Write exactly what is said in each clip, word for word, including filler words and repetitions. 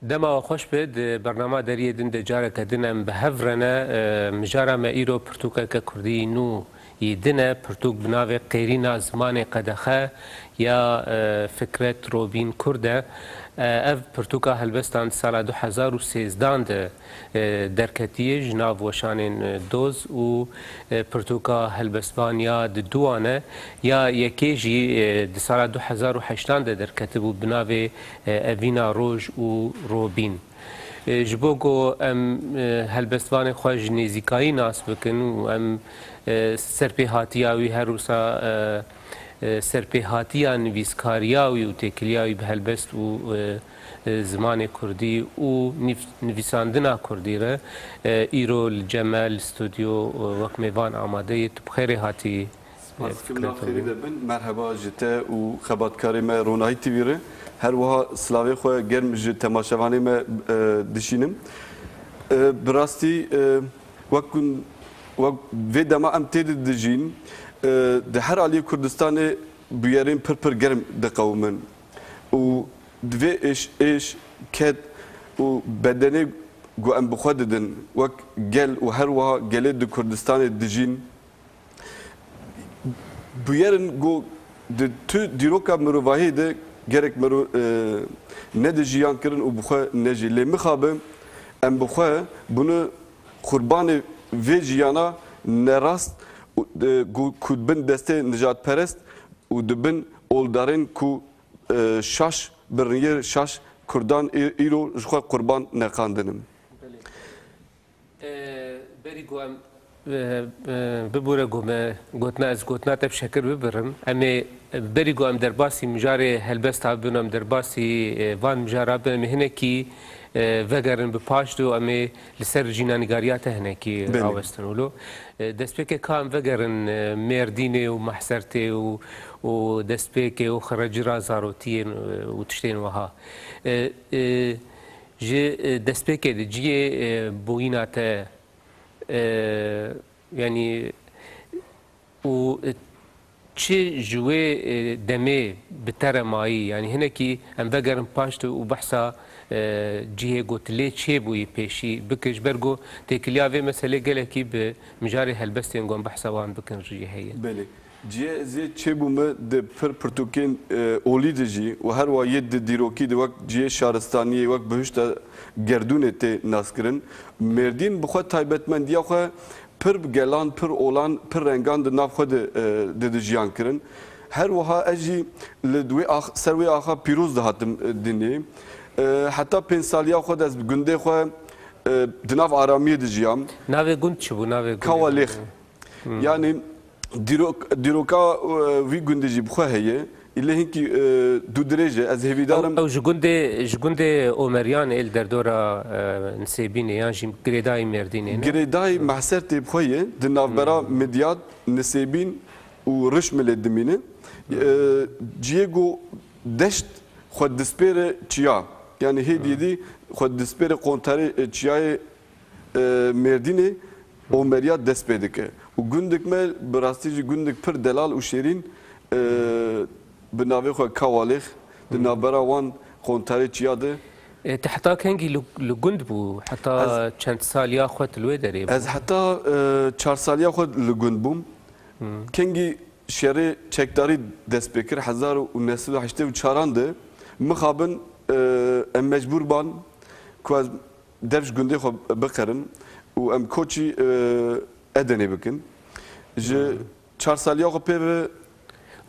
Dema we xweş be, di bernama deriyê din de careke din em bi hev re ne. E, mijara me îro pirtûkeke kurdî nû yî din e, pirtûk bi navê Qêrîna Zimanê Qedexe ya, e, Fikret Robîn Kurd e. E, ev pirtûka helbestan di sala du hezar û sêzdan de, e, derketiye ji nav weşanên, e, Doz û, e, pirtûka helbestvan ya diduwan e. Ya yekê jî, e, di sala du hezar û heştan de derketibû bi navê, e, Evîna Roj û Robîn. E, ji bo ku em, e, helbestvanê xwe ji nêzîkayî nas bikin û em, e, serpêhatiya wî her wisa, e, e, serpêhatiya nivîskariya wî û têkiliya wî bi helbest û, e, e, zimanê kurdî û nîv-, nivîsandina kurdî re, e, îro li cem me li stûdyo, e, wek mêvan amade ye. Tu bi xêrê hatî. Spas dikim, nav xêrî de bin. Merheba ji te û xebatkarê me Ronahî T V re. Her wiha silavê xwe germ ji temaşevanê me, e, dişînim. E, bi rastî, e, wek ku, wek vê dema em tê de dijîn, e, di her aliyê Kurdistanê bûyerên pir pir germ diqewimin. Û di vê êş, êş, ked û bedenê ku em bi xwe didin, wek gel û her wiha gelê di Kurdistanê dijîn, bûyerin ku di tu dîroka mirovahiyê de gerek miro-, e, ne di jiyan kirin û bi xwe ne jî. Lê mixabin em bi xwe bûne qurbanê vê jiyana nerast û, e, ku, ku dibin destê nijadperest û dibin oldarên ku, e, şaş bi riyê şaş Kurdan î-, îro ji xwe qurban neqandin in. Belê. E, berî ku em, e, e, bibûre ku me gotina, ez gotina te bi şekir bibirim. Em ê, e, berî ku em derbasî mijarê helbesta bibin, em derbasî, e, van mijara bibin, em ê hinekî, e, vegerin bi paş de û em ê li ser jînanîgariya te hinekî Belê. rawestin wilo. E, destpêkê ka em vegerin, e, Mêrdînê û Mehsertê û, û destpêkê û xirecira zarotiyên, e, û tiştên wiha. E, e, Ji, e, destpêkê de cihê, e, bûyîna te, e, yanî û, e, çi ji wê, e, demê bi te re mayî? Yanî hinekî em vegerin paş de û behsa, e, cihê ku tu lê çêbûyî pêşî bike, ji ber ku têkiliya vê meselê gelekî bi mijarê helbestên ku em behsa wan bikin jî heye. Belê. Cihê ez ê çêbûme di pir pirtûkên, e, olî de jî û her wa yê di dîrokî de wek cihê şaristaniyê, wek bihuşta gerdûnê tê naskirin. Mêrdîn bi xwe taybetmendiya xwe pir bi gelan, pir olan, pir rengan di nav xwe de, e, di, di jiyan kirin. Her wiha ez jî li wê ax-, ser wê axa pîroz dihatim, e, dinê. E, heta pênc saliya xwe de ez bi gundê xwe, e, di nav aramiyê dijiyam. Navê gund çi bû? Navê gundê Kawalêx. Hmm. Yanî dîrok-, dîroka, e, vî gundê jî bi xwe heye. Lê hinkî, e, dûdirêj e. Ez hêvîdar im. Ew, ew ji gundê, ji gundê Omeriyan ê li derdora, e, Nisêbînê yan jî girêdayî Mêrdînê ne? Girêdayî Hmm. Mehsertê bi xwe ye. Di navbera Hmm. Midyad, Nisêbîn û Rişmilê dimîne. Hmm. E, ciyê ku deşt xwe dispêre çiya. Yanî hê Hmm. dîdî xwe dispêre qontarê, e, çiyayê e, Mêrdînê Omeriya dest pê dike. Û gundek me bi rastî jî gundek pir delal û şêrîn, e, bi navê xwe Kawalêx di Hmm. navbera wan qontarê çiya de. E, tu heta kengî li, li gund bû? Heta Ez çend saliya xwe tu li wê derê bû? Ez heta, e, çar saliya xwe li gund bûm. Hmm. Kengî şerê çekdarî dest pê kir, hezar û neh sed û heştê û çaran de mixabin, e, em mecbûr ban ku ez dev ji gundê xwe biqerin û em koçî, e, Edenê bikin. Ji Hmm. çar saliya xwe pê ve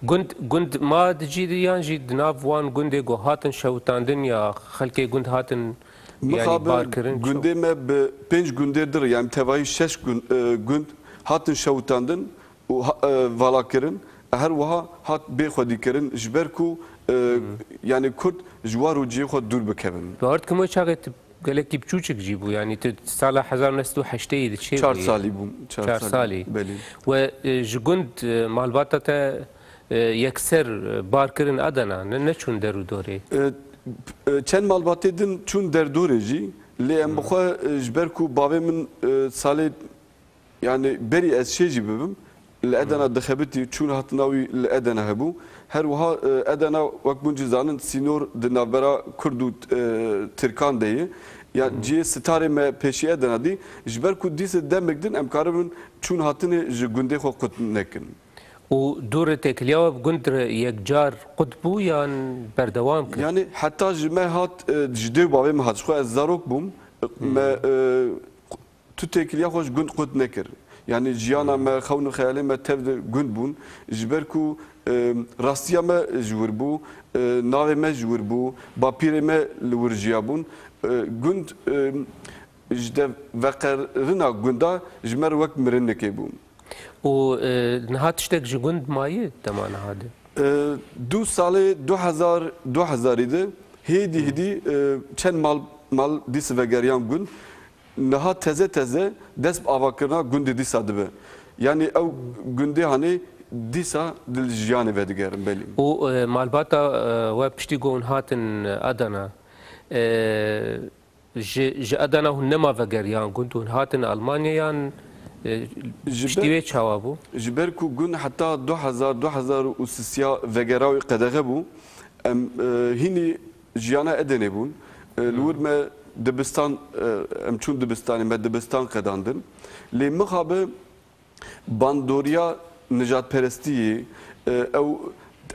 Gund, gund ma di cî de yan jî di nav wan gundê ku hatin şewitandin ya xelkê gund hatin, yanî, Mixabin bar kirin, çi? Gundê me bi pênc gundê dir, yanî tevahî şeş gun-, e, gund hatin şewitandin û ha-, e, vala kirin. Her wiha hat bê xwedî kirin, ji ber ku, e, Hmm. yanî Kurd ji war û cihê xwe dûr bikevin. Bawer dikim wê çaxê tu gelekî biçûçik jî bû, yanî tu sala hezar neh sed û heştê yê de çê Çar bûyî. Salî bûm, çar Çar salî. salî. Belê. We, e, ji gund, e, malbata te, e, yekser, e, bar kirin Adana, ne, neçûn der û dorê? E, e, çend malbatê din çûn derdorê jî, lê em bi Hmm. xwe, e, ji ber ku bavê min, e, salê, yanî berî ez şê jî bibim, Li Edena dixebitî, çûn hatina wî li Edena hebû. Her wiha, e, Edena, wek hûn jî zanin, sînor di navbera Kurd û, e, Tirkan de ye. Ya cihê sitarê me pêşî Edena dî. Ji ber ku dîse demek din em karibin çûn hatinê ji gundê xwe qut nekin. Û dûrê têkiliya we bi gund re yekcar qut bû yan berdewam kir? Yani heta ji me hat, e, ji dê û bavê me hat. Ji xwe ez zarok bûm. Me, e, tu têkiliya xwe ji gund qut nekir. Yani jiyana me, xewn û xeyalê me tev de gund bûn. Ji ber ku, e, rastiya me ji wir bû, e, navê me ji wir bû, bapîrê me li wir jiyabûn. E, gund, e, ji de veqerina gunda ji me re wek mirinekê bû. Û, e, niha tiştek ji gund maye dema niha de? E, du salê du hezar, du hezarî de hêdî hêdî, e, çend mal, mal dîs vegeriyan gund. Niha teze teze dest bi avakirina gundê dîsa dibe. Yani ew gundê hanê dîsa di jiyanê vedigerin belî. Û, e, malbata, e, we piştî ku hûn hatin Adana, e, ji, ji Adana hûn nema vegeriyan gund, hûn hatin Almanya yan, e, Ji piştî ber, wê çawa bû? Ji ber ku gund heta du hezar, du hezar û sisiya vegera wî qedexe bû, em, e, hînî jiyana Edenê bûn. E, li wir me dibistan, e, em çûn dibistanê, me dibistan qedandin. Lê mixabe bandoriya nijadperestiyê, e, ew,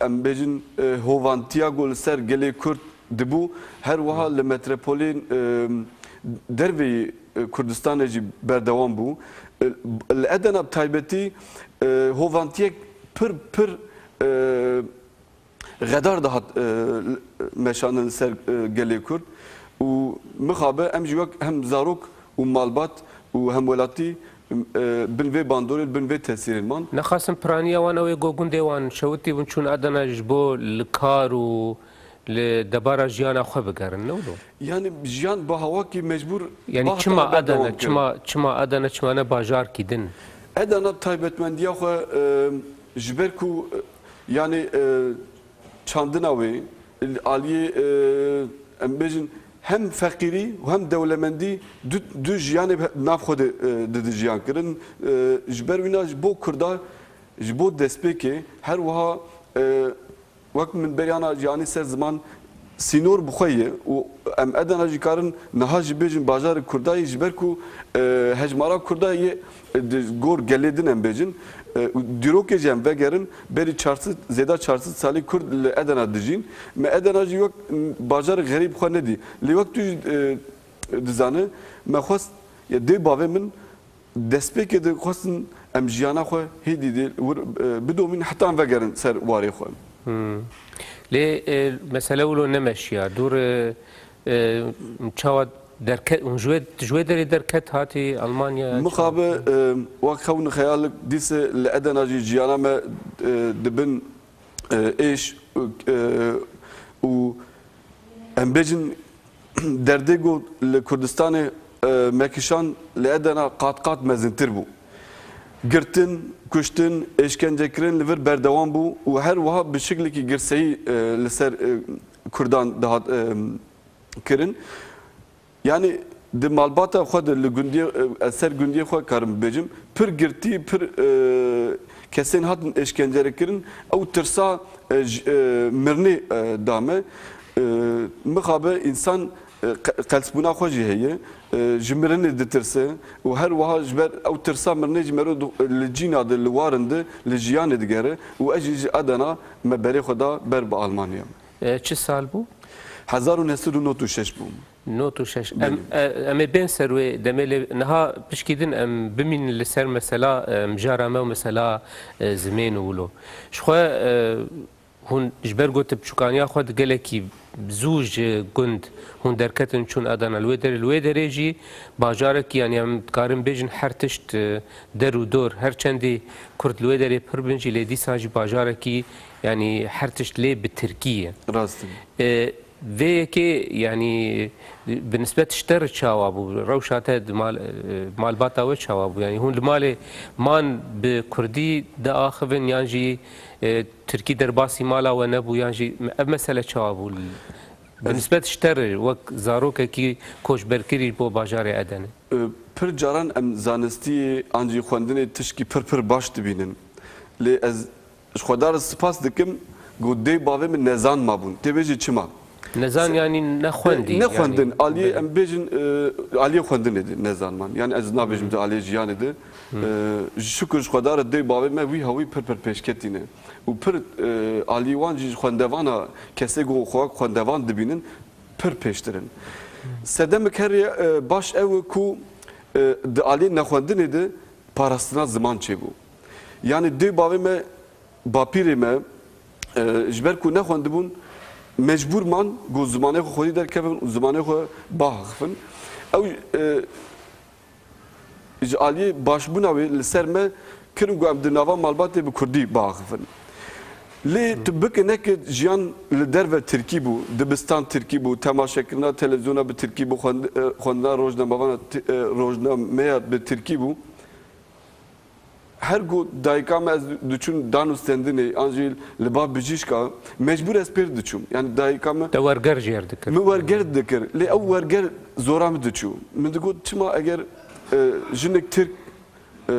em bêjin, e, hovantiya ku li ser gelê Kurd dibû, her wiha li metropolên, e, derveyî, e, Kurdistanê jî berdewam bû. E, li Edena bi taybetî, e, hovantiyek pir, pir, e, xedar dihat, e, meşandin li ser, e, gelê Kurd û mixabe em jî wek hem zarok û malbat û hemwelatî, e, bin vê bandorê, bin vê tesîrên man. Nexasin piraniya wan ew ê ku gundê wan şewitî bûn çûn Adana ji bo li kar û li debara jiyana xwe bigerin, ne wilo? Yani jiyan bi hawakî mecbûr Yani çima Adana, çima, çima Adana, çima ne bajarkî din? Edana taybetmendiya xwe, e, ji ber ku, e, yani, e, çandina wê, aliyê, e, em bêjin, hem feqîrî û hem dewlemendî du, du jiyanê nav xwe de, e, didi jiyan kirin. E, ji ber wîna ji bo Kurda, ji bo destpêkê her wiha, e, wek min beriyana jî anî ser ziman, sînor bi xwe ye û em Edena jî karin niha jî bêjin bajarê Kurda ye, ji ber ku, e, hejmara Kurda ye, e, di gor gelê din em bêjin. E, û dîrokê jî em vegerin, berî çar sed, zêda çar sed salî Kurd li Edena dijîn. Me Edena jî wek, m, bajarê xerîb xwe nedî. Lê wek tu jî, e, dizane, me xwest, ya dê bavê min, destpêkê de xwestin em jiyana xwe hêdî dê wir, e, bidomîn heta em vegerin ser warê xwe. Hmm. Lê, e, mesele wilo nemeşiya. Dûr, e, e, çawa derket, hûn ji wê, ji wê derê derket hatî Almanya? Mixabe, e, wek xewn xeyalik dîse li Edena jî jiyana me, e, dibin, e, êş, e, û em bêjin derdê ku li Kurdistanê, e, me kişand li Edena qat qat mezintir bû. Girtin, kuştin, êşkencekirin li vir berdewam bû û her wiha bi şiklekî girseyî, e, li ser, e, Kurdan dihat, e, kirin. Yani di malbata xwe de li gundiyê, e, ez ser gundiyê xwe karim bibêjim, pir girtî, pir, e, kesên hatin êşkencerekirin, ew tirsa, e, ji, e, mirinê, e, da me. E, mixabe însan, e, qe-, qelsbûna xwe jî heye, e, ji mirinê ditirse û her wiha ji ber ew tirsa mirinê jî mero du-, li cîna de, li warin de, li jiyanê digere û ez jî ji Edena me berê xwe da ber bi Almanya. E, çi sal bû? Hezar û neh sed û nod û şeş bû. Nod û şeş. Em, Belê. e, em ê bên ser wê demê lê niha pişkî din em bimînin li ser mesela, e, mijara me û mesela, e, zimên û wilo. Ji xwe, e, hûn ji ber got biçûkaniya xwe di gelekî zû ji gund hûn derketin çûn Adana li wê derê, li wê derê jî bajarekî, yanî em dikarin bêjin her tişt, e, der û dor, her çendî Kurd li wê derê pir bin jî lê dîsa jî bajarekî, yanî her tişt lê bi tirkî ye. Rast e. E, Vê yekê, yanî, bi nisbet ji te re çawa bû? Rewşa te di mal, e, malbata we çawa bû? Yanî, hûn li malê man bi kurdî diaxivin yan jî, e, tirkî derbasî mala we nebû yan jî ev mesele çawa bû? Bi Ez nisbet ji te re wek zarokekî koçberkirî bo bajarê Edenê. E, pir caran em zanistiyê an jî xwendinê tişkî pir pir baş dibînin. Lê ez ji Xwedê re spas dikim, ku dê û bavê min nezan mabûn. Tê bêjî çima? Nezan, yanî nexwendî, Nexwendin. Yanî, Aliyê, belê, em bêjin, e, aliyê xwendinê de nezan man. Yanî ez nabêjim de aliyê jiyanê de. E, ji şukur ji Xwedê re dê û bavê me wî hewî pir pir pêşketî ne. Û pir, e, aliyê wan jî ji xwendevana kesê ku xwe xwendevan dibînin pir pêştir in. Sedemik herî, e, baş ew e ku, e, di aliyê nexwendinê de parastina ziman çêbû. Yanî dê û bavê me, bapîrê me, e, ji ber ku nexwendibûn, mecbûr man ku zimanê xwe xwedî derkevin û zimanê xwe biaxifin. Ew, e, ji aliyê başbûna wê li ser me kirin ku em di nava malbatê bi kurdî biaxifin. Lê tu bike neke jiyan li derve tirkî bû, dibistan tirkî bû, temaşekirina televîzyona bi tirkî bû, xwend-, e, xwendina rojnamevana ti-, e, rojnameya bi tirkî bû. Her ku dayika me ez diçûm danûstendinê, an jî li ba bijîşka, mecbûr ez pêr diçûm. Yanî dayika me Te werger jêr dikir. Min werger dikir. Lê ew werger zora min diçû. Min digot, çima eger, e, jinik Tirk, e,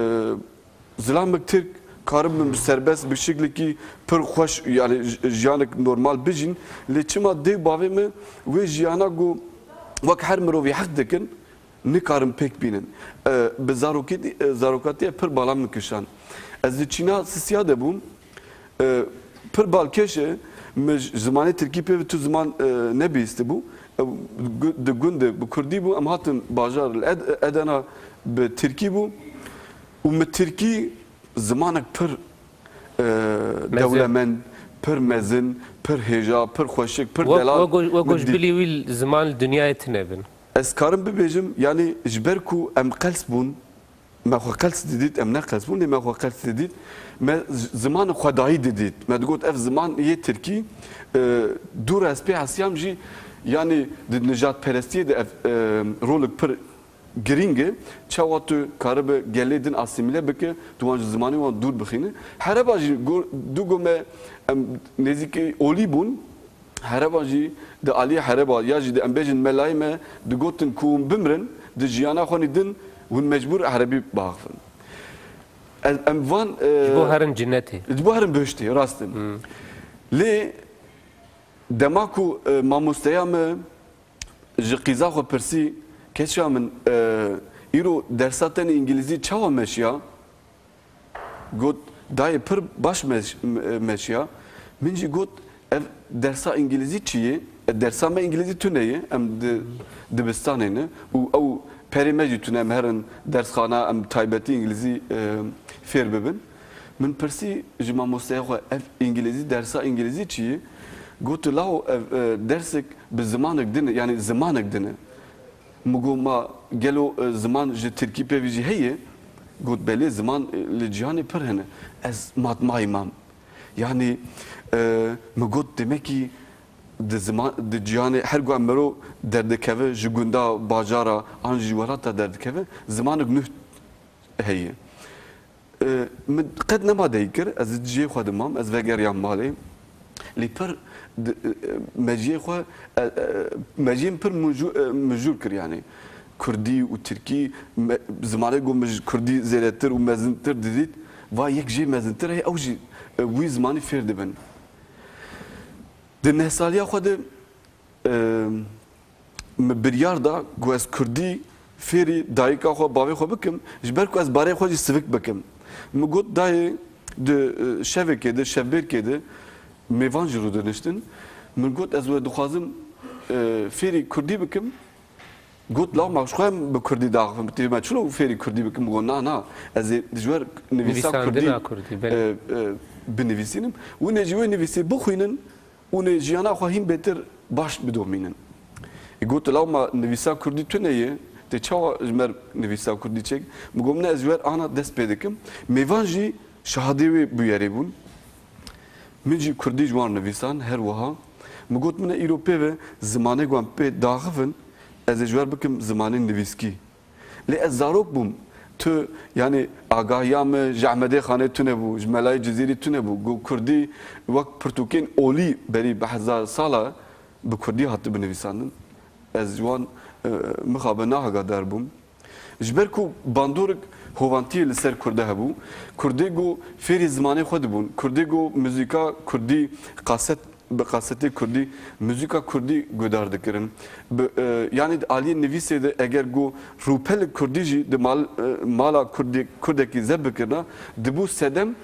zilamek Tirk, karibin bi serbest bi şiklekî pir xweş, yanî j-, jiyanek normal bijîn. Lê çima dê û bavê me wê jiyana ku wek her mirovî heq dikin, nikarin pêk bînin. E, bi zarokî-, e, zarokatiya pir bala min kişand. Ez di çîna sisiya de bûm. E, pir balkêş e, min ji zimanê tirkî pê ve tu ziman, e, nebihîstibû. E, gu-, di gund de bi kurdî bû, em hatin bajar li Ed-, Edena bi tirkî bû. Û min tirkî zimanek pir, e, Mezin. dewlemend, pir mezin, pir hêja, pir xweşik, pir Wek, delal wek, wek min dît. Bilî wî ziman li dinyayê tune bin. Ez karim bibêjim, yanî ji ber ku em qels bûn, me xwe qels didît, em ne qels bûn, lê me xwe qels didît. Me z-, ziman xwedayî didît. Me digot, ev ziman yê tirkî, e, dûr e, ez pê hesiyam jî, yanî di nijadperestiyê de ev, e, rolek pir girîng e. Çawa tu karibe gelê din asîmîle bike, tu wan ji zimanê wan dûr bixîne. Hereba jî go-, du go me, em nêzîkî olî bûn. Hereba jî di aliyê hereba ya jî di, em bêjin, melayê me digotin ku hûn bimrin, di jiyana xwe nî din hûn mecbûr erebî biaxivin. Em, em van, e, Ji bo herin cinetê. Ji bo herin bihiştê, rast in. Hmm. Lê dema ku, e, mamosteya me ji qîza xwe pirsî, keça min, e, îro dersa tenê îngilîzî çawa meşiya? Got, dayê pir baş meş-, me-, meşiya. Min jî got, ev dersa îngilîzî çi yê? E, dersa me îngilîzî tune ye. Em di dibistanê ne. Û ew perê me jî tune, em herin dersxana, em taybetî îngilîzî, e, fêr bibin. Min pirsî ji mamosteya xwe, ev îngilîzî, dersa îngilîzî çi yê? Got, lawo ev, e, dersek bi zimanek din e, yanî zimanek din e. Min got, ma gelo, e, ziman ji tirkî pê ve jî heye? Got, belê, ziman, e, li cîhanê pir hene. Ez matmayî mam. Yanî, e, min got, demekî di ziman, di cîhanê her ku em mero derdikeve, ji gunda, bajara, an jî welata derdikeve, zimanek nû heye. E, min qet nema deyî kir, ez di cihê xwe de mam, ez vegeriyam malê. Lê pir di, e, meciyê xwe, e, e, meciyê min pir mijû-, e, mijûl kir, yanî kurdî û tirkî, me-, zimanê ku min ji kurdî zêdetir û mezintir didît, va yek jê mezintir heye, ew jî, e, wî zimanî fêr dibin. Di nehsaliya xwe de, e, min biryar da ku ez kurdî fêrî dayika xwe, bavê xwe bikim, ji ber ku ez barê xwe jî sivik bikim. Min got, dayê, di, e, şevekê de, şevbêrkê de mêvan jî rûdiniştin. Min got, ez we dixwazim, e, fêrî kurdî bikim. Got, law ma ji xwe em bi kurdî daxivim, bi tî me çilo fêrî kurdî bikim? Min got, na, na, ez ê ji wer nivîsa kurdî, Nivîsandina kurdî, belê. e, e, binivîsînim. Hûn ê jî wê nivîsê bixwînin. Hûn ê jiyana xwe hîn bêtir baş bidomînin. Ê got, law ma nivîsa kurdî tune ye, tê çawa ji me re nivîsa kurdî çêk? Min got, ne, ez ji wer ana dest pê dikim. Mêvan jî şahadê wê bûyerê bûn. Min jî kurdî ji wan nivîsan, her wiha. Min got, min e îro pê ve zimanê ku em pê daxivin, ez ê ji wer bikim zimanê nivîskî. Lê ez zarok bûm. Tu, yanî, agahiya min ji Ehmedê Xanê tune bû, ji Melayê Cizîrî tune bû. Ku kurdî wek pirtûkên olî berî bi hezar sala bi kurdî hatibû nivîsandin. Ez ji wan, e, mixabin ne agadar bûm. Ji ber ku bandorek hovantiyê li ser Kurda hebû, Kurdê ku fêrî zimanê xwe dibûn, Kurdê ku muzîka Kurdî qaset, bi qasetê Kurdî muzîka Kurdî guhdar dikirin. Bi, e, yanî di aliyê nivîsê de eger ku rûpelek Kurdî jî di mal, e, mala Kurdê, Kurdekî zeb bikirina, dibû sedem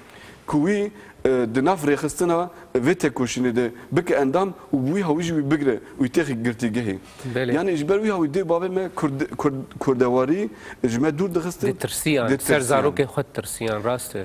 ku wî, e, di nav rêxistina vê tekoşînê de bike endam û bi wî hawî jî wî bigire, wî têxî girtîgehê. Belê. Yanî ji ber wî hawî dê bavê me Kurd-, Kurd-, kurdewarî ji me dûr dixistin. Ditirsiyan, ser Ditirsiyan. Zarokên xwe ditirsiyan, rast e.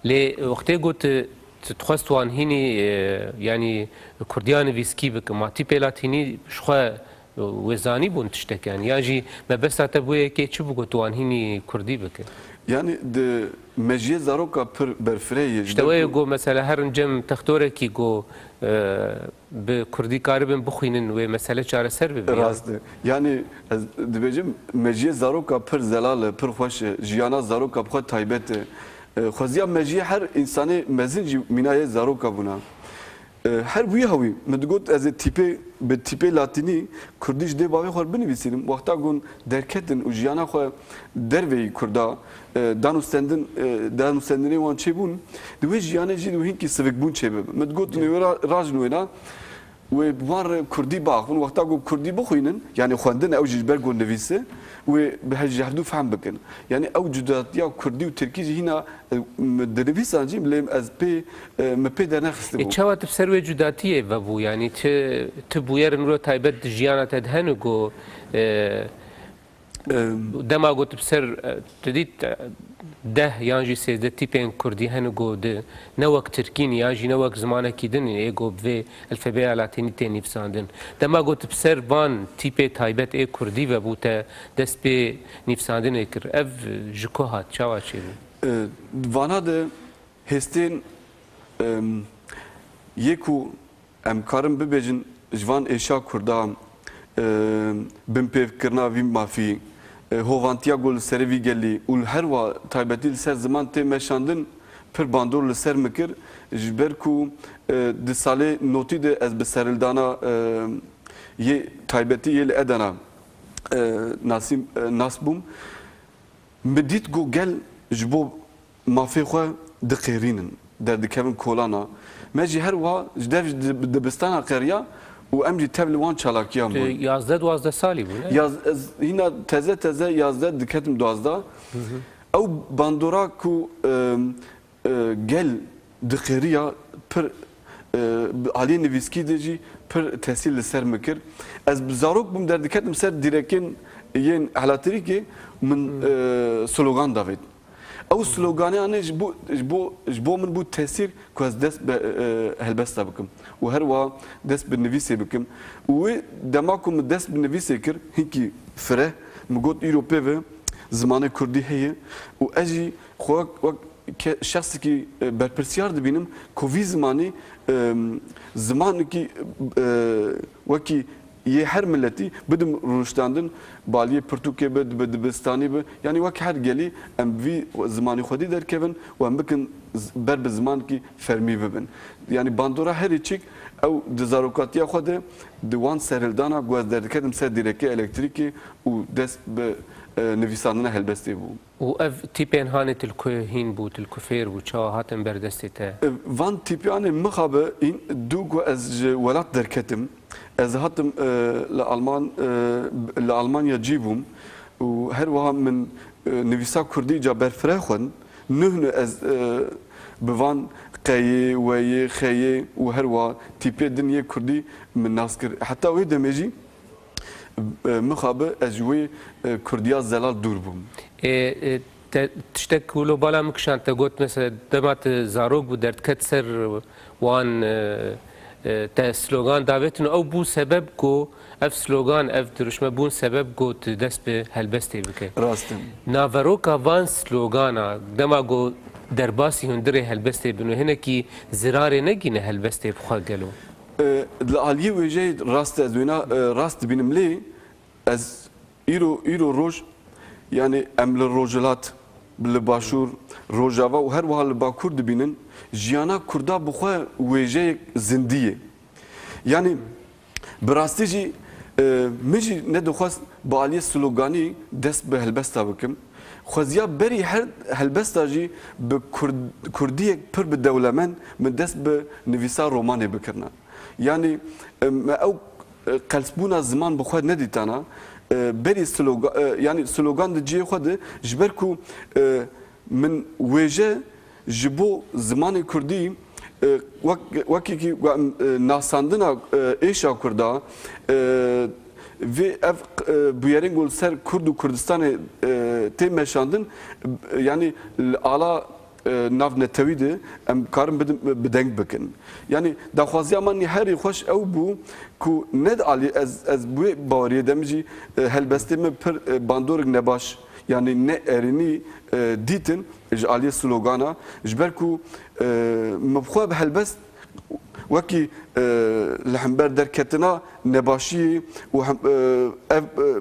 Lê wextê got tu, tu dixwest wan hînî, e, yanî kurdiya nivîskî bike, ma tîpê latînî ji xwe wê zanîbûn tiştek, yanî, yan jî mebesta te bûye yekê çi bû ku tu wan hînî kurdî bike? Yanî di mejiyê zaroka pir berfireh ye. Ji ber wê ku got, mesela, herin cem textorekî ku, e, bi kurdî karibin bixwînin, wê mesele çareser bibe, ya? Rast e. Yanî ez dibêjim, mejiyê zaroka pir zelal e, pir xweş e. Jiyana zaroka bi xwe taybet e. E, xweziya mejiyê her însanê mezin jî mîna yê zaroka bûna. E, her wî hewî, min digot, ez ê tîpê, bi tîpê latînî kurdî ji dê bavê xwe binivîsînim. Wexta gon derketin û jiyana xwe derveyî kurda, e, danûstendin, e, danûstendinê wan çêbûn, di wê jiyanê jî di wê hinkî sivikbûn çêbibe. Min digot, wê ra-, rajin wêna, wê bi wan re kurdî biaxivin. Wexta ku kurdî bixwînin, yanî xwendin ew jî ji ber ku nivîse, wê bi he-, ji hevdû fehm bikin. Yanî ew cudatiya kurdî û tirkî jî hîna, e, mi dinivîsan jî, lê ez pê, e, mi pê dernexistibû. E, çawa tu bi ser wê cudatiyê vebû? Yanî ti, ti bûyerên wilo taybet di jiyana te de hene ku, e, Em. Dema got bi ser, e, tu dît, e, deh yan jî sêzdeh tîpên kurdî hene ku di ne wek tirkî ne yan jî ne wek zimanekî din ê ku bi vê elfebeya latînî tê nivîsandin. Dema got bi ser van tîpê taybet ê kurdî vebû te dest pê nivîsandinê kir. Ev ji ku hat, çawa çêbû? E, vana de hêstên, em, yê ku em karin bibêjin, ji van êşa Kurda, e, binpêkirina vî mafî, e, hovantiya ku li serê vî gelî û li her wa taybetî li ser ziman tê meşandin, pir bandor li ser min kir, ji ber ku, e, di salê notî de ez bi serhildana, e, yê taybetî yê li Edena, e, nasî, e, nas bûm. Min dît ku gel ji bo mafê xwe diqêrînin, derdikevin kolana. Me jî her wiha ji dev ji dib-, dibistana qeriya û em jî tev li wan çalakiyan bûn. Tu yazdeh duwazdeh salî bû, ne? Yaz-, ez hîna teze teze yazdeh diketim duwazdeh. Hı hı. Ew bandora ku, e, e, gel diqêriya pir, e, bi aliyê nivîskî de jî pir tesîr li ser min kir. Ez bi zarok bûm, derdiketim ser dîrekên yên helatirîkê, min, Hmm. e, slogan davêt. Ew sloganê anê ji bo, ji bo, ji bo min bû tesîr ku ez dest bi, e, helbesta bikim û her wiha dest bi nivîsê bikim. Û wê dema ku min dest bi nivîsê kir, hinkî fireh, min got, îro pê ve zimanê kurdî heye û ez jî xwe wek ke-, şexsekî, e, berpirsyar dibînim ku vî zimanî, e, zimanekî, e, wekî yê her miletî bidim rûniştandin, baliyê pirtûkê bi, bi dibistanî bi, yanî wek her gelî em vî zimanî xwedî derkevin û em bikin z-, ber bi zimankî fermî bibin. Yanî bandora herî çik ew di zarokatiya xwe de di wan serhildana ku ez derdiketim ser dîrekê elektrîkê û dest bi, e, nivîsandina helbestê bû. Û ev tîpên hanê til ku hîn bû, til ku fêr bû, çawa hatin ber destê te? E, van tîpî anê mixabe hîn dû ku ez ji welat derketim. Ez hatim, e, li Alman-, e, li Almanya cî bûm û her wiha min, e, nivîsa kurdî ca berfireh xwend. Nuh nuh ez, e, bi van qeyê, weyê, xeyê û her wiha tîpê din yê kurdî min nas kir. Heta wê demê jî, e, mixabe ez ji wê, e, kurdiya zelal dûr bûm. E, e, te, tiştek wilo bala min kişand, te got, mesela, dema te zarok bû, derdket ser wan, e, e, te slogan davêtin û ew bû sebeb ku ev slogan, ev dirûşme bûn sebeb ku tu dest bi helbestê bike. Rast e. Naveroka van slogana, dema ku derbasî hundirê helbestê bin û hinekî zirarê negîne helbestê bi xwe gelo? E, li aliyê wêjeyê rast ez wêna, e, rast dibînim, lê ez îro, îro roj, yanî em li Rojhilat, li Başûr, Rojava û her wiha li Bakur dibînin, jiyana Kurda bi xwe wêjeyek zindî ye. Yanî bi rastî jî E, min jî nedixwest bi aliyê sloganî dest bi helbesta bikim. Xweziya berî her helbesta jî bi kurd-, kurdiyek pir bi dewlemend min dest bi nivîsa romanê bikirina. Yanî, e, me ew, e, qelsbûna ziman bi xwe nedîtana, e, berî sloga-, e, yanî slogan di cihê xwe de, ji ber ku, e, min wêje ji bo zimanê kurdî, e, wek, wekî ku em, e, nasandina, e, êşa kurda, e, vê ev, e, bûyerên ku li ser Kurd û Kurdistanê, e, tê meşandin, e, yanî li ala, e, navnetewî de em karin bidin, bi deng bikin. Yanî daxwaziya me nî herî xweş ew bû ku ne di alî ez, ez bi wê baweriyê de min jî, e, helbestê min pir, e, bandorek nebaş, yanî ne erênî, e, dîtin ji aliyê slogana, ji ber ku, e, min bi xwe bi helbest wekî, e, li hember derketina nebaşiyê û hem, e, ev, e,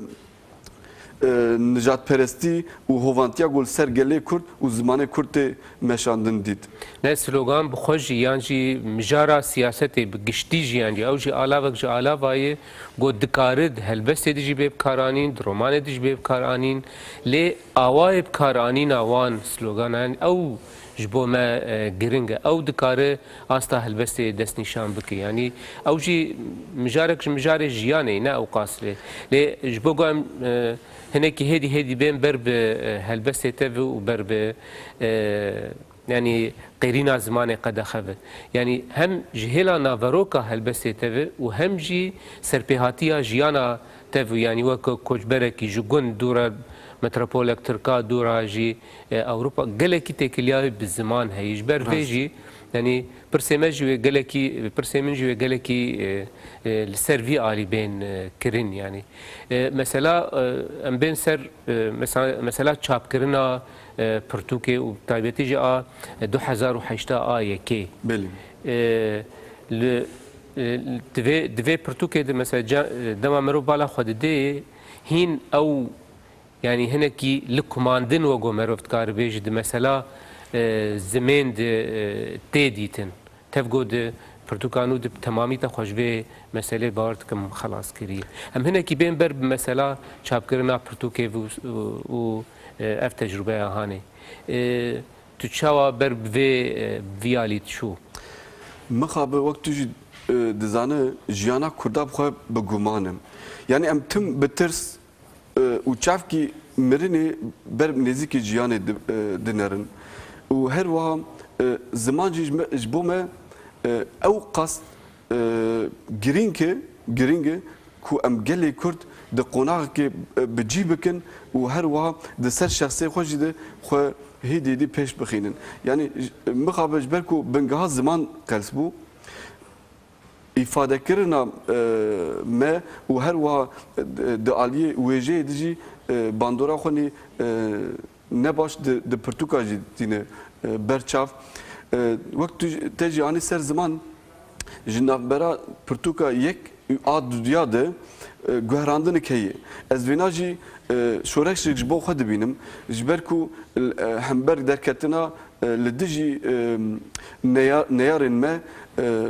e, nijadperestî û hovantiya ku li ser gelê Kurd û zimanê Kurd tê meşandin dît. Ne slogan bi xwe jî yan jî mijara siyasetê bi giştî jî yan jî ew jî alavek ji alava ye ku dikare di helbestê de jî bê bikaranîn, di romanê de jî bê bikaranîn. Lê awayê bikaranîna wan sloganan ew ji bo me, e, giring e. Ew dikare asta helbestê destnîşan bike. Yanî ew jî mijarek ji mijarê jiyanê ne ew qas lê. Lê ji bo ku em, e, hinekî hêdî hêdî bên ber bi, e, helbestê te ve û ber bi, e, yanî qêrîna zimanê qedexe ve. Yanî hem ji hêla naveroka helbestê te ve û hem jî serpêhatiya jiyana te ve. Yanî wek koçberekî ji gund dûra metropolek Tirka, dûra jî, e, Ewropa, gelekî têkiliya wê bi ziman heye. Ji ber vê Rast. jî, yanî pirsê me jî wê gelekî, pirsê min jî wê gelekî, e, e, li ser vî alî bên, e, kirin. Yanî, e, mesela, e, em bên ser, e, mesela, mesela çapkirina, e, pirtûkê û taybetî jî a, e, du hezar û heşta a yekê. Belê. E, li, e, divê, divê pirtûkê de mesela ca-, e, dema merov bala xwe didê, hîn ew, yanî hinekî likumandin wek ku merov dikare bêje di mesela, e, zimên de, e, tê dîtin. Tev ku di pirtûka nû de bi temamî te xwe ji vê meselê bawer dikim xelas kiriye. Em hinekî bên ber bi mesela çapkirina pirtûkê û, û, e, ev tecrûbeya hanê. E, tu çawa ber bi vê, e, vî alî diçû? Mixabe wek tu jî, e, dizane jiyana Kurda bi xwe bi guman e. Yanî em tim bi tirs, e, û çavkî mirinê ber nêzîkî jiyanê di-, e, dinerin. Û her wiha, e, ziman jî ji me, ji bo me, e, ew qas, e, girîng e, girîng e ku em gelê Kurd di qonaxekê, e, bi cî bikin û her wiha di ser şexsê xwe jî de xwe hêdî hêdî pêş bixînin. Yanî, j-, mixabe ji ber ku bingeha ziman qels bû, îfadekirina, e, me û her wiha, e, di aliyê wêjeyê de jî, e, bandora xwe nî, e, ne baş di, di pirtûka jî tîne, e, ber çav. E, wek tu jî, te jî anî ser ziman, ji navbera pirtûka yek û a dudiya de, e, guherandinek heye. Ez vêna jî, e, şoreşek ji bo xwe dibînim. Ji ber ku, e, hember derketina, e, li dijî, e, neya-, neyarên me, e,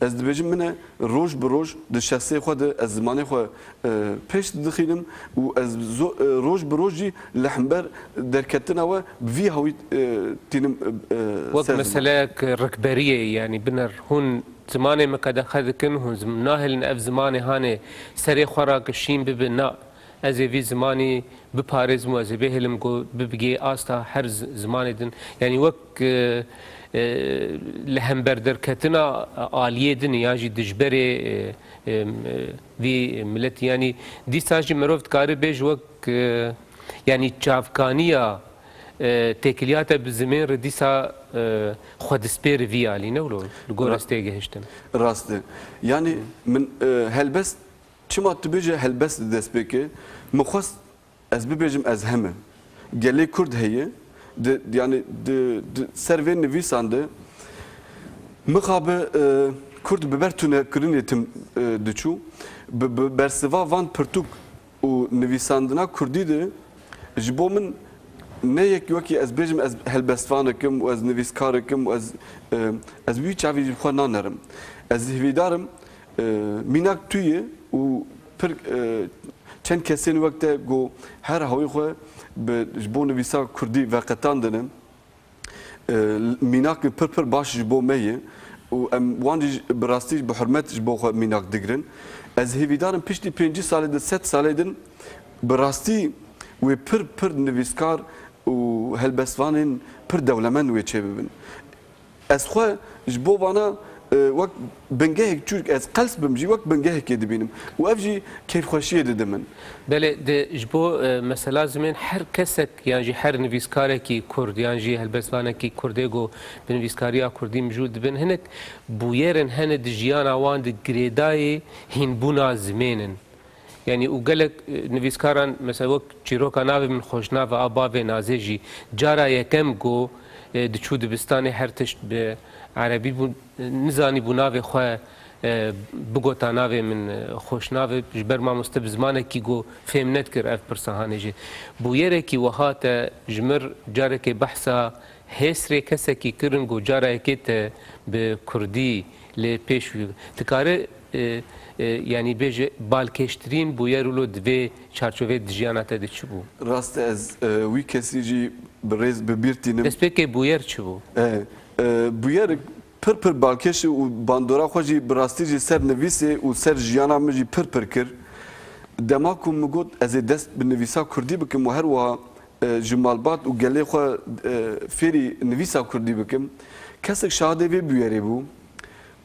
ez dibêjim min e, roj bi roj di şexsê xwe de ez zimanê xwe, e, pêş didixînim û ez zo-, e, roj bi roj jî li hember derketina we bi vî hawî, e, tînim, e, Wek ser ziman. Meseleyek rikberiyê, yanî biner hûn zimanê me qedexe dikin, hûn zim-, nahêlin ev zimanê hanê serê xwe ra ki şîn bibe, na, ez ê vî zimanî biparêzim û ez ê bêhêlim ku bibigê asta her zi-, zimanê din. Yanî wek, e, e, li hember derketina aliyê din yan jî dijberê, e, e, vî miletî. Yanî dîsa jî mirov dikare bêje wek, e, yanî çavkaniya, e, têkiliya te bi zimên re dîsa, e, xwe dispêre vî alî, ne wilo? Li gor Ra- ez têgihiştim. Rast e. Yanî min, e, helbest, çima tu bêje helbest di dest pê ke, min xwest ez bibêjim ez heme. Gelê Kurd heye, di, yanî di, di ser vê nivîsan de mixabe, e, Kurd bi ber tunekirinê tim, e, diçû. Bi, bi bersiva van pirtûk û nivîsandina Kurdî de ji bo min ne yek wekî ez bêjim ez helbestvanekim û ez nivîskarekim û ez, e, ez bi wî çavî ji xwe nanerim. Ez hêvîdarim, e, mînak tu yê û Pir, e, çend kesên wek te ku her hawî xwe bi, ji bo nivîsa kurdî veqetandine. E, mînak pir pir baş ji bo me ye û em wan jî bi rastî bi hurmet ji bo xwe mînak digirin. Ez hêvîdar im piştî pêncî salê din, sed salê din bi rastî wê pir pir nivîskar û helbestvanên pir dewlemend wê çêbibin. Ez xwe ji bo vana, e, wek bingehek, çûk ez qels bim jî wek bingehekê dibînim û ev jî kêfxweşiyê dide min. Belê, di, ji bo, e, mesela zimên her kesek yan jî her nivîskarekî kurd yan jî helbestvanekî kurdê ku bi nivîskariya kurdî mijûl dibin, hinek bûyerên hene di jiyana wan de girêdayê hînbûna zimên in. Yanî û gelek, e, nivîskaran, mesela wek çîroka navê min Xweşnav e a bavê Nazê jî cara yekem ku, e, diçû dibistanê her tişt bi erebî bû, e, nizanîbû navê xwe, e, bigota navê min, e, Xweşnav e, ji ber mamoste bi zimanekî ku fêm nedikir ev pirsa hanê jî. Bûyerekî wiha te ji mir carekê behsa hêsrê kesekî kirin ku cara yekê te bi kurdî lê pêş wî. Dikare, e, e, yanî bêje balkêştirîn bûyer wilo di vê çarçovê di jiyana te de çi bû? Rast e, ez, e, wî kesî jî bi rêz bi bîr tînim. Destpêkê bûyer çi bû? E, e, bûyer pir pir balkêş û bandora xwe jî bi rastî jî ser nivîsê û ser jiyana min jî pir pir kir. Dema ku min got ez ê dest bi nivîsa kurdî bikim û her wiha e, ji malbat û gelê xwe, e, fêrî nivîsa kurdî bikim. Kesek şahidê vê bûyerê bû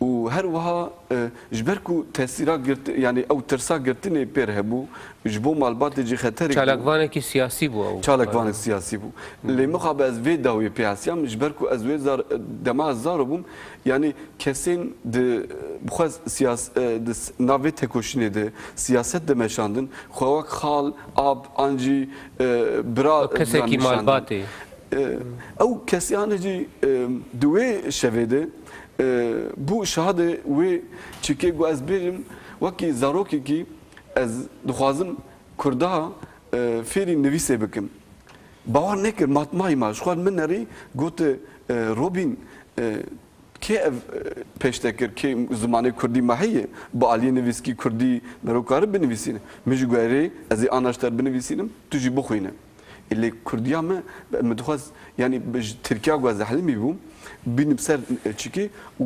û her wiha, e, ji ber ku tesîra girt-, yanî ew tirsa girtinê pêr hebû, ji bo malbatê jî xeterek bû. Çalakvanekî siyasî bû ew. Çalakvanek siyasî bû. Hı. Lê mixabe ez vê dawiyê pê hesiyam, ji ber ku ez wê zar-, dema ez zaro bûm, yanî kesên di, bi xwe siyas-, e, di s-, nav vê tekoşînê de siyaset dimeşandin, xwe wek xal, ab an jî, e, bira zanîşandin. Wek kesekî malbatê. E, ew kesiyane jî, e, di wê şevê de, e, bû şahidê wê çikê ku ez bêjim, wekî zarokekî ez dixwazim kurda, e, fêrî nivîsê bikim. Bawer nekir, matmayî ma ji xwe min nerî, got, e, Robîn, e, Kê ev, e, pêş te kir? Kê zimanê kurdî me heye? Bi aliyê nivîskî kurdî mero kare binivîsîne? Min jî got, erê, ez ê ana ji te re binivîsînim, tu jî bixwîne. Ê, lê kurdiya me, min dixwest, yanî bi, ji tirkiya ku ez dihlimî bûm, bînim ser, e, çikê û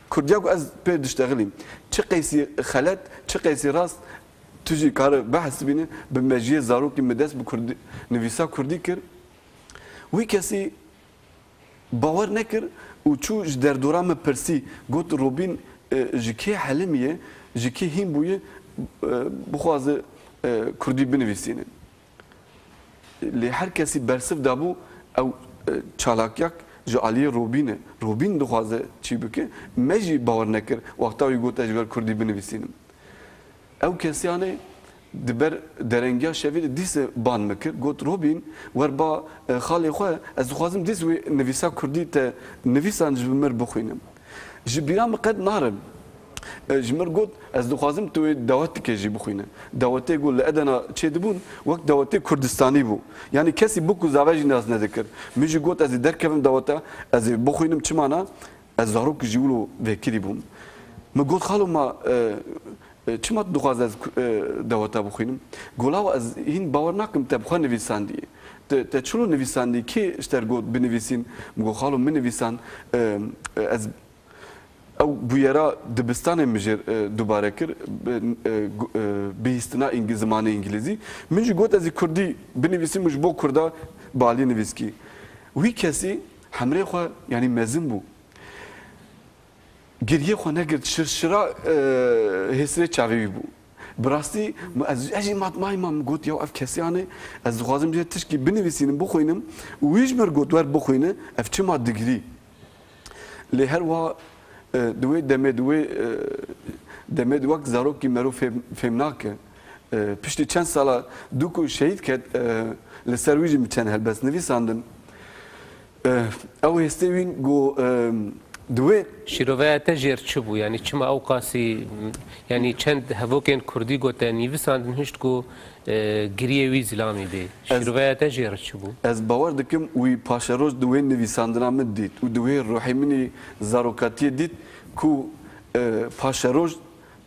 kurdiya ku ez pê diştexilîm. Çi qeysî xelet, çi qeysî rast, tu jî kare bihesibîne, bi mejiyê zarokî min dest bi kurdî, nivîsa kurdî kir. Wî kesî bawer nekir û çû ji derdora min pirsî, got, Robîn, e, ji kê helimî ye, ji kê hîn bûye, e, bixwaze, e, kurdî binivîsîne. Lê her kesî bersiv dabû, ew, e, çalakiyak ji aliyê Robîn e. Robîn dixwaze çî bike, me jî bawer nekir, wexta wî got, ez ji ber kurdî binivîsînim. Ew kesiyane di ber derengiya şevê de dîse ban min kir, got, Robîn, wer ba, e, xalê xwe, ez dixwazim dîs wê nivîsa kurdî te nivîsan ji bi mir bixwînim. Ji bîra min qet narim. E, ji mir got, ez dixwazim tu wê dawetikê jî bixwîne. Dawetê ku li Edena çêdibûn, wek dawetê Kurdistanî bû. Yanî kesî bûk û zave jî nas nedikir. Min jî got, ez ê derkevim daweta, ez ê bixwînim, çima na? Ez zarok jî wilo vekirî bûm. Min got, xalo ma, e, e, çima tu dixwazî ez ku-, e, daweta bixwînim? Got, law ez hîn bawer nakim te bi xwe nivîsandiye. Te, te çilo nivîsandî? Kê ji te re got binivîsîn? Min got, xalo min nivîsand, e, e, ez ew bûyera dibistanê min jê re, e, dubare kir, bi, e, gu-, e, bihîstina îngî-, zimanê îngilîzî. Min jî got, ez ê kurdî binivîsim û ji bo kurda bi aliyê nivîskî. Wî kesî hemrê xwe, yanî mezin bû. Giriyê xwe negirt, şirşira, e, hêsirê çavê wî bû. Bi rastî, mi-, ez, ez jî matmayî ma, min got, ya ev kesiyane, ez dixwazim jê tişkî binivîsînim, bixwînim. Û wî ji mir got, wer bixwîne, ev çima digirî? Lê her wiha, e, di wê demê, di wê, e, demê de wek zarokî mero fêm, fêm nake. E, piştî çend sala dû ku şehîd ket, e, li ser wî jî min çend helbest nivîsandin. E, ew hêstê wîn ku, e, di wê Şîroveya te jê re çi bû? Yanî çima ew qasî, yanî çend hevokên kurdî ku te nivîsandin hişt ku, e, giriyê wî zilamî bê. Ez Şîroveya te jê re çi bû? Ez bawer dikim wî paşeroj di wê nivîsandina min dît û di wê ruhê min î zarokatiyê dît ku, e, paşeroj,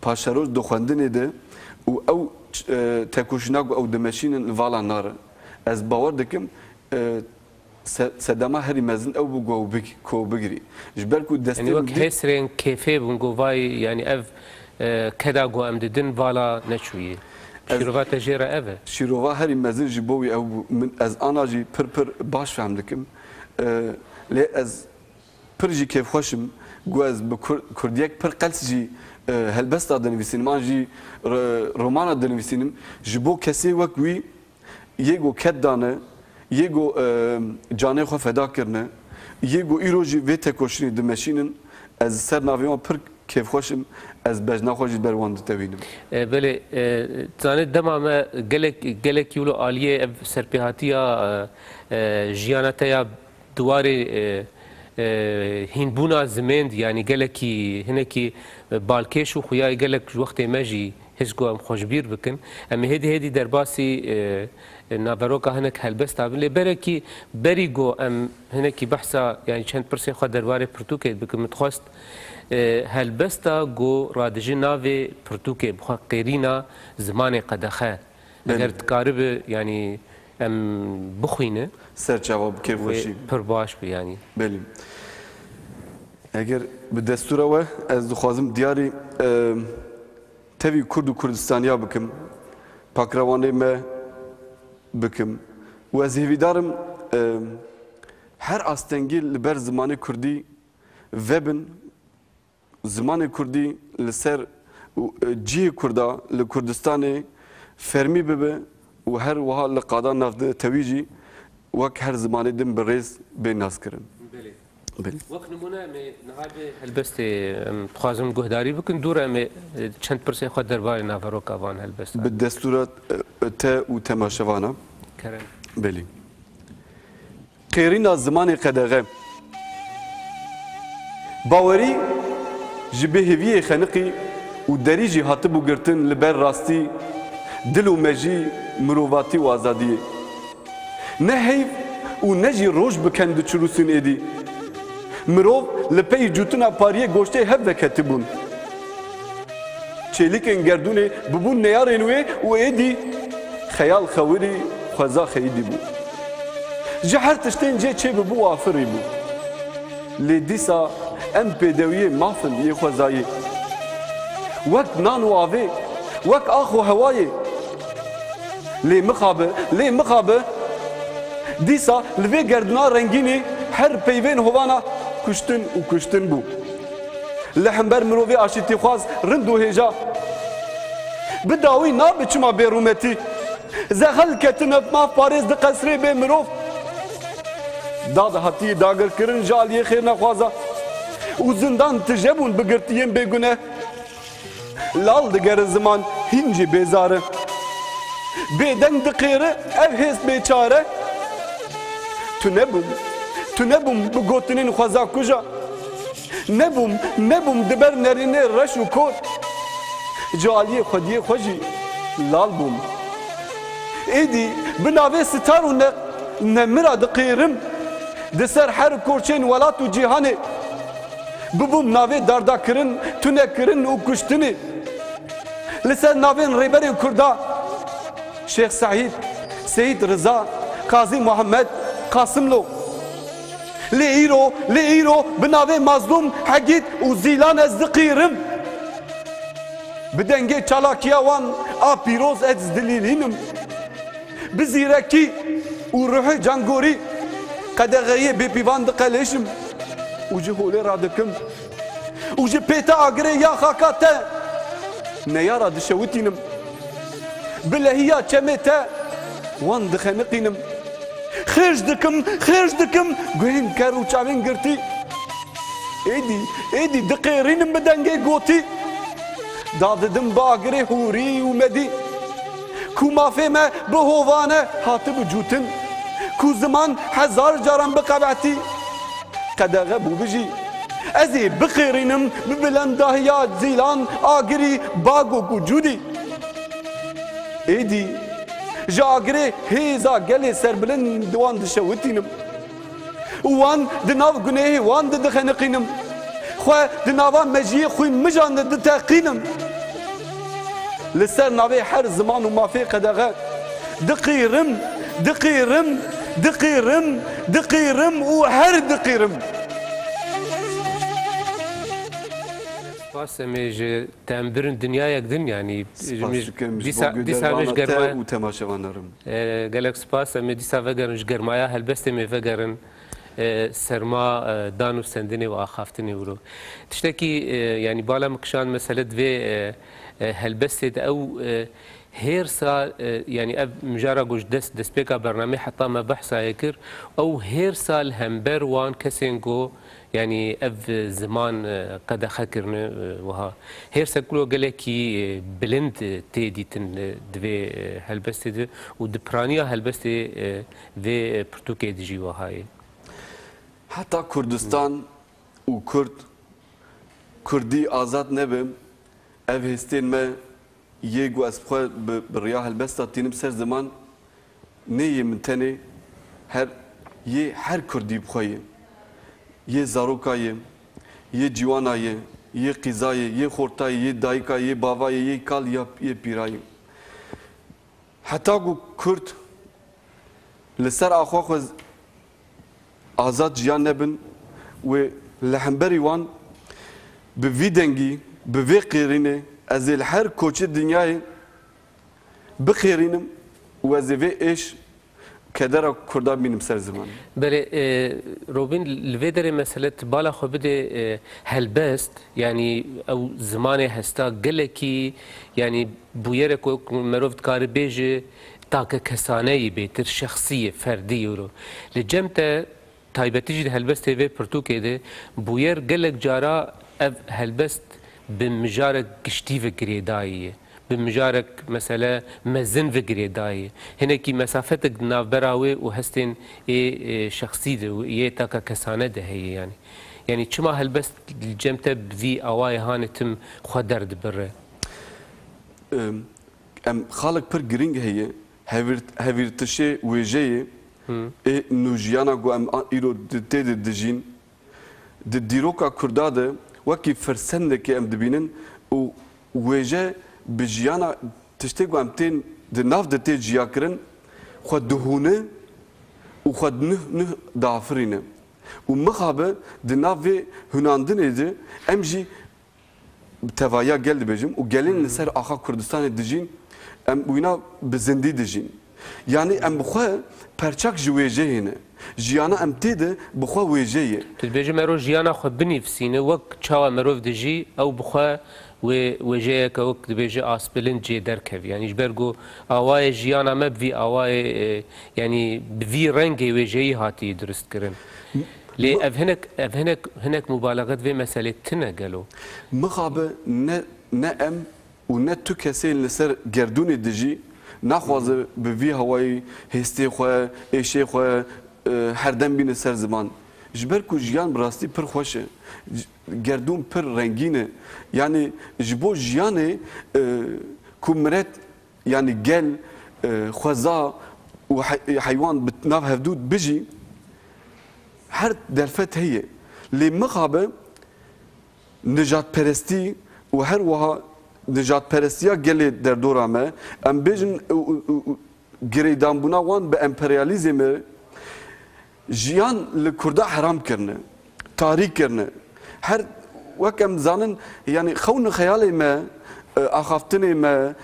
paşeroj di xwendinê de Û ew, e, tekoşîna ku ew dimeşînin li vala nare. Ez bawer dikim, e, se-, sedema herî mezin ew bû ku ew big-, ku ew bigirî. Ji ber ku destê Yanî min wek dît hêsrên kêfê bûn ku vay, yanî ev, e, keda ku em didin vala neçûyî. Ez Şîrova te jê re ev e? Şîrova herî mezin ji bo wî ew bû. Min, ez ana jî pir pir baş fehm dikim. E, lê ez pir jî kêfxweş im ku ez bi kur-, kurdiyek pir qels jî, e, helbesta dinivîsînim, an jî ro-, romana dinivîsînim. Ji bo kesê wek wî, yê ku ked dane, yê ku, e, canê xwe feda kirine, yê ku îro jî vê tekoşînê dimeşînin, ez ser navê wan pir kêfxweş im, ez bejna xwe jî ber wan ditewînim. E, belê, e, zanê dema me gelek, gelekî wilo aliyê ev serpêhatiya, e, e, jiyana te ya di warê, e, e, hînbûna zimên de, yanî gelekî, hinekî, e, balkêş û xuya ye, gelek ji wextê me jî hişt ku em xwe ji bîr bikin. Em ê hêdî hêdî derbasî, e, e, naveroka hinek helbesta bin. Lê berekî berî ku em hinekî behsa, yanî çend pirsên xwe derbarê pirtûkê dibikim, min dixwest, e, helbesta ku radijî navê pirtûkê bixwe qêrîna zimanê qedexe. Belê. Eger dikaribi, yanî em bixwîne, Serçava bi kêfxweşî. Wê pir baş bi, yanî. Belê. Eger bi destûra we, ez dixwazim diyarî, e, tevî Kurd û Kurdistaniya bikim, pakrewanê me bikim. Û ez hêvîdar im, e, her astengî li ber zimanê Kurdî vebin, zimanê Kurdî li ser û, e, cihê Kurda li Kurdistanê fermî bibe û her wiha li qada navnetewî jî wek her zimanê din bi rêz bê naskirin. Belê. Belê. Wek nimûne em ê niha vê helbestê, em dixwazin guhdarî bikin, dû re em ê, e, çend pirsên xwe derbarê naveroka van helbesta. Bi destûra, e, te û temaşevana. Kerem. Belê. Qêrîna zimanê qedexe. Bawerî ji bêhêviyê xeniqî û derî jî hatibû girtin li ber rastî, dil û mejî, mirovatî û azadiyê. Ne heyv û ne jî roj bi ken diçirûsîn êdî. Mirov li pey cûtina pariyê goştê hev veketibûn. Çêlikên gerdûnê bibûn neyarên wê û êdî xeyal xewirî xweza xeyidî bû. Ji her tiştên cê çêbibû û afirî bû. Lê dîsa em pêdewiyê maf in yê xwezayê. Wek nan û avê, wek ax û hewayê. Lê mixabe, lê mixabe. Dîsa li vê gerdûna rengînê her peyvên hovana kuştin û kuştin bû. Li hember mirovê aşîtîxwaz rind û hêja. Bi dawî nabe çima bêrûmetî. Zexel ketin ev maf parêz di qesrê bê mirov. Dad hatî dagirkirin ji aliyê xêrnexwaza. Û zindan tije bûn bi girtiyên bêguneh. Lal digere ziman hîn jî bêzar e. Bêdeng diqêre ev hêst bêçare. Tu nebûm, tu nebûm bi gotinên xweza kuja. Nebûm, nebûm di ber nerînê reş û kor. Ji aliyê xwediyê xwe jî lal bûm. Êdî bi navê sitar û ne-, nemira diqêrim. Di ser her korçên welat û cîhanê. Bibûm navê dardakirin, tunekirin û kuştinê. Li ser navên rêberên Kurda, Şêx Seîd, Seyîd Riza, Qazî Muhammed, Qasimlo. Lê îro, lê îro bi navê Mazlûm, Hegît û Zîlan ez diqîrim. Bi dengê çalakiya wan a pîroz ez dilîlînim. Bi zîrekî û ruhê cangorî qedexeyê bêpîvan diqeleşim û ji holê radikim û ji pêta agirê ya xaka te neyara dişewitînim. Bi lehiya çemê te wan dixeniqînim. Xêrj dikim, xêrj dikim, guhên ker û çavên girtî. Êdî, êdî diqêrînim bi dengê gotî. Dadidim bi agirê hûrî û medî. Ku mafê me bi hovane hatibi cûtin. Ku ziman hezar caran bi qebetî. Qedexe bû bijî. Ez ê biqêrînim bi bilendahiya zîlan, agirî, bagok û cûdî. Êdî ji agirê hêza gelê serbilind di wan dişewitînim. Û wan di nav gunehê wan de dixeniqînim. Xwe di nava mejiyê xwînmijan de diteqînim. Li ser navê her ziman û mafê qedexe diqîrim, diqîrim, diqîrim, diqîrim û her diqîrim. Spas, em ê ji te em birin dinyayek din, yanî Spas dikim ji dîsa, bo dîsa vê ji guhdarvana te germaya, û temaşevana rim. E, gelek spas, em ê dîsa vegerin ji germaya helbestê me vegerin, e, serma, e, dan û sendinê û axaftinê wiro. Tiştekî, e, yanî bala min kişand mesele divê, e, e, helbestê de ew, e, hêrsa, e, yanî ev mijara ku ji dest, destpêka bernamê heta me behsa ye kir, ew hêrsa li hember wan kesên ku, yanî ev ziman, e, qedexe kirine, e, wiha. Hêrsek wilo gelekî, e, bilind, e, tê dîtin, e, divê, e, helbestê de û di piraniya helbestê, e, vê, e, pirtûkê de jî wiha ye. Heta Kurdistan û Kurd, Kurdî azad nebe, ev hêstên me yê ku ez bi xwe bi, bi riya helbesta tînim ser ziman, nê yê min tenê, her, yê her Kurdî bi xwe ye. Yê zaroka ye, yê ciwana ye, yê qîza ye, yê xorta ye, yê dayika ye, yê bava ye, yê kal ya, yê pîra ye. Heta ku Kurd li ser axa xwe azad jiyan nebin, wê li hemberî wan bi vî dengî, bi vê qêrînê, ez ê li her koçê dinyayê biqêrînim û ez ê vê êş kedera Kurda bînim ser ziman. Belê, e, Robîn, li vê derê mesele tu bala xwe bidê, e, helbest, yanî ew zimanê hesta gelekî, yanî bûyerek ku merov dikare bêje, takekesane yî bêtir şexsî ye, ferdî ye wilo. Li cem te, taybetî jî di helbestê vê pirtûkê de, bûyer gelek cara ev helbest bi mijarek giştî ve girêdayî ye. Bi mijarek, mesele, mezin ve girêdayî ye. Hinekî mesafetek di navbera wê û hestên ê, ê şexsî de û yê takekesane de heye yanî. Yanî çima helbest li cem te bi vî awayê hanê tim xwe derdibire? Em, em xalek pir girîng heye. Hevîrt-, hevîrtişê wêjeyê Hı. ê nûjiyana ku em a-, îro di-, tê de dijîn, di dîroka Kurda de wekî firsendekê em dibînin û wêje bi jiyana tiştê ku em tên di nav de tê ciyakirin, xwe dihûne û xwe nuh nuh diafirîne. Û mixabe di nav vê hunandinê de em jî bi tevahiya gel dibêjim û gelên li ser axa Kurdistanê dijîn, em wîna bi zindî dijîn. Yanî em bi xwe perçak ji wêjeyê ne. Jiyana em tê de bi xwe wêje ye. Tu dibêjî mero jiyana xwe binivîsîne, wek çawa merov dijî, ew bi xwe wê wêjeyeke wek dibêje asbilind cê derkevî. Yanî ji ber ku awayê jiyana me bi vî awayê, e, yanî bi vî rengê wêjeyî hatiye durustkirin. Lê ev hinek, ev hinek, hinek mubalexe di vê meselê tune gelo? Mixabe ne, ne em û ne tu kesên li ser gerdûnê dijî naxwaze bi vî hawayî hêstê xwe, êşê xwe, e, herdem bîne ser ziman. Ji ber ku jiyan bi rastî pir xweş e. J-, gerdûn pir rengîn e. Yanî ji bo jiyanê, e, ku miret, yanî gel, e, xweza û he-, heywan bi nav hevdû bijî, her derfet heye. Lê mixabe nijadperestî û her wiha nijadperestiya gelê derdora me, em bêjin, û, û, û, û girêdanbûna wan bi emperyalîzê me, jiyan li Kurda heram kirine, tarî kirine. Her wek em dizanin, yanî xewn û xeyalê me, e, axaftinê me,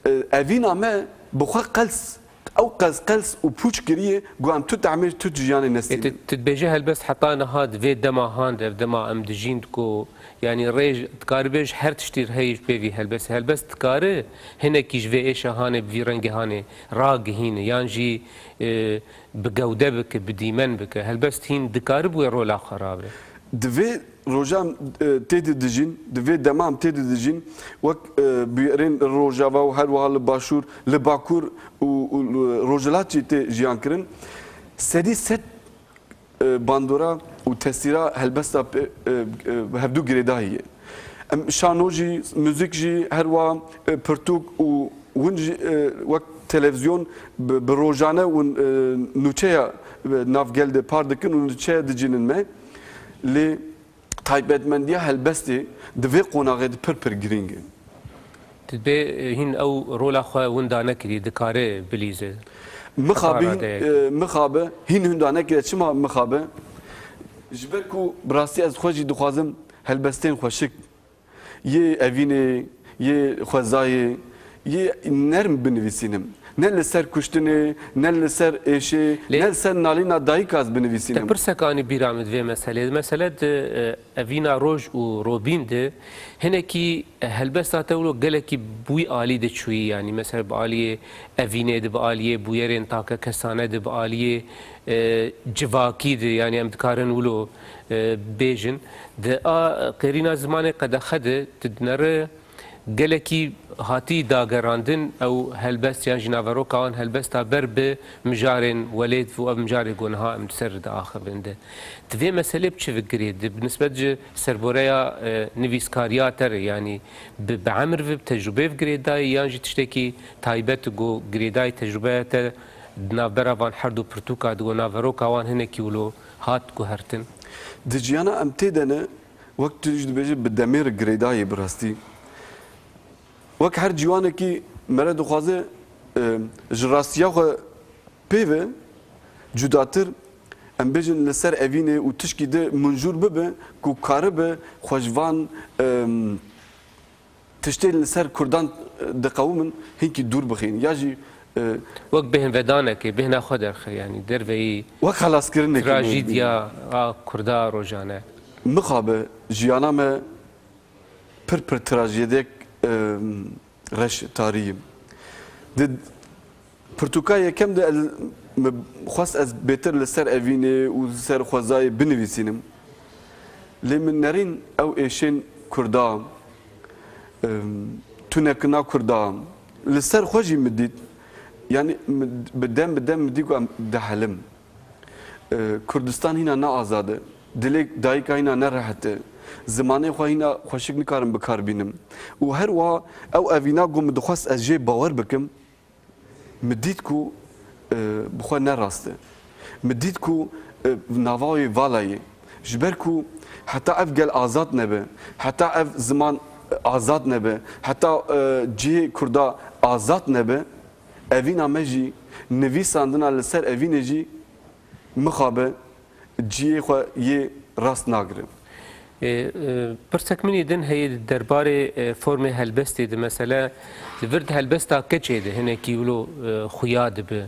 e, evîna me bi xwe qels, ew qels, qels û pûç kiriye, ku em tu tehmê, tu jiyanê Ê, nestînin. Tu, tu dibêjî helbest heta niha di vê dema han de, ev dema em dijîn ku, yanî rêj, dikaribêj her tiştî heye ji pê vî helbestê. Helbest dikare hinekî ji vê êşa hanê, bi vî rengê hanê ragihîne, yan jî, e, bi gewde bike, bi dîmen bike. Helbest hîn dikarib wê rola xwe rabe. Di vê roja em, e, tê de dijîn, di vê dema em tê de dijîn, wek, e, bûyerên Rojava û her wiha li Başûr, li Bakur û, û li Rojhilat jî tê jiyan kirin. Sedî sed, e, bandora û tesîra helbesta pê, e, e, hevdû girêdayî ye. Em şano jî, muzîk jî, her wiha, e, pirtûk û hûn jî, e, wek televîzyon bi, bi rojane hûn, e, nûçeya, e, nav gel de par dikin û nûçeya dicînin me. Lê taybetmendiya helbestê di vê qonaxê de pir pir girîng e. Dibê, e, hîn ew rola xwe winda nekirî, dikare bilîze. Mixabe, Heta radeyek. e, mixabe, hîn winda nekire, çima mixabe? Ji ber ku bi rastî ez xwe jî dixwazim helbestên xweşik, yê evînê, yê xwezayê, yê nerm binivîsînim. Ne li ser kuştinê, ne li ser êşê, Lê- ne li ser nalîna dayika ez Te binivîsînim. pirsekanî bîra min divê meselê. Mesele di, e, evîna roj û robîn de hinekî, e, helbesta te wilo gelekî bi wî alî de çûyî, yanî mesela bi aliyê evînê de, bi aliyê bûyerên take kesane de, bi aliyê, e, civakî de, yanî em dikarin wilo, e, bêjin. Di a qêrîna zimanê qedexe de tu dinere gelekî hatî dagerandin ew helbest yan jî naveroka wan helbesta ber bi mijarên welêt û ev mijarê ku niha em di ser diaxivin de. Di vê meselê bi çi ve girê di bi nisbet ji serboreya, e, nivîskariya te re, yanî bi, bi emir ve, bi tecrûbê ve girêdayî yan jî tiştekî taybet ku girêdayî tecrûbeya te di navbera van her du pirtûka de ku naveroka wan hinekî wilo hat guhertin? Di jiyana em tê de ne, wek tu jî dibêjî bi demê re girêdayî bi rastî. Wek her ciwanekî mere dixwaze, e, ji rastiya xwe pê ve cudatir, em bêjin li ser evînê û tişkî di munjûr bibe ku karibe xwe ji van, e, tiştê li ser Kurdan, e, diqewimin hinkî dûr bixîn. Ya jî, e, Wek bêhnvedanekê, bêhna xwe derxe, yanî derveyî wek xelaskirinekê trajîdya a Kurda rojane. Mixabe jiyana me pir pir trajedek, e, reş tarî ye. Di pirtûka yekem de ez, min xwest ez bêtir li ser evînê û li ser xwezayê binivîsînim. Lê min nerîn ew êşên Kurda, e, tunekina Kurda, li ser xwe jî min dît. Yanî min bi dem bi dem min dît ku em dihelim. E, Kurdistan hîna ne azad e. Dilê dayika hîna ne rehet e. Zimanê xwe hîna xweşik nikarim bi kar bînim. Û her wiha ew evîna ku min dixwest ez jê bawer bikim, min dît ku, e, bi xwe ne rast e. Min dît ku, e, nava wê vala ye. Ji ber ku heta ev gel azad nebe, heta ev ziman, e, azad nebe, heta, e, cihê Kurda azad nebe, evîna me jî, nivîsandina li ser evînê jî mixabe cihê xwe yê rast nagire. E, e, pirsek min î din heye di derbarê, e, formê helbestê de, mesele di vir di helbesta keçê de hinekî wilo, e, xuya dibe.